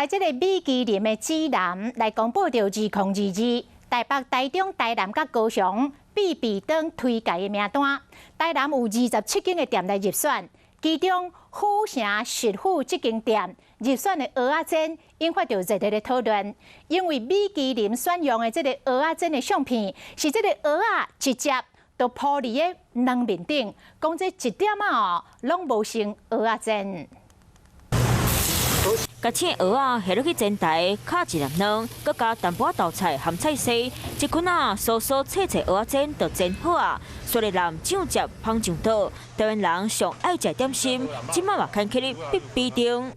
來這個米其林的指南來公布著2022台北、台中、台南佮高雄必比登推介的名單。台南有27間的店來入選，其中府城食府這間店入選的蚵仔煎引發著熱烈的討論，因為米其林選用的這個蚵仔煎的相片是這個蚵仔直接都鋪佇个卵面頂，講這一點仔哦攏無像蚵仔煎。共青蚵仔下落去煎台，敲一粒卵，閣加淡薄仔豆菜、鹹菜絲，這款仔酥酥脆脆蚵仔煎就煎好啊！雪梨南醬汁芳上桌，台灣人上愛食點心，這擺嘛牽起咧必比登。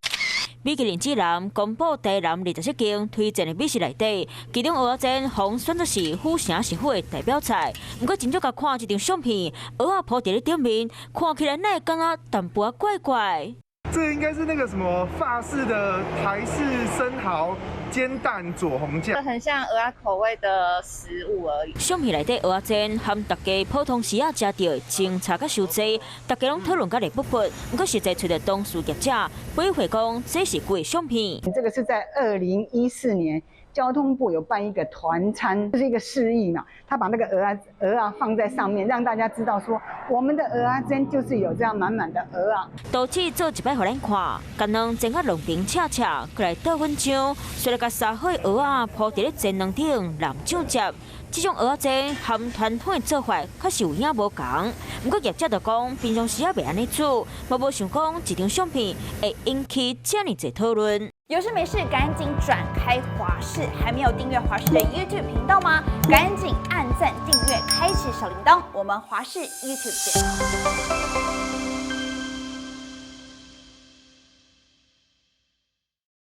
米其林指南公布台南27間推薦的美食內底，其中蚵仔煎予選做是府城食府的代表菜。毋過真少共看這張相片，蚵仔鋪佇咧頂面，看起來哪會感覺淡薄仔怪怪？這應該是那個什麼法式的台式生蠔煎蛋佐紅醬，很像蚵仔口味的食物而已。相片內底蚵仔煎和大家普通時仔食著的清炒較傷濟，大家攏討論甲熱噗噗。毋過實際揣著當事業者，回回講這是舊的相片。這個是在2014年，交通部有辦一個團餐，就是一個示意嘛。他把那個蚵仔放在上面，讓大家知道說，我們的蚵仔煎就是有這樣滿滿的蚵仔。圖紙做一擺予咱看，共卵煎甲兩邊赤赤，閣來倒粉漿，隨來共殺好蚵仔鋪佇咧煎卵頂，淋醬汁。這種蚵仔煎和傳統的做法確實有影無仝。毋過業者就講，平常時仔袂按呢煮，嘛無想講這張相片會引起遮爾濟討論。有事沒事趕緊轉開華視，還沒有訂閱華視的 YouTube 頻道嗎？趕緊按讚訂閱，開啟小鈴鐺。我們華視 YouTube 見。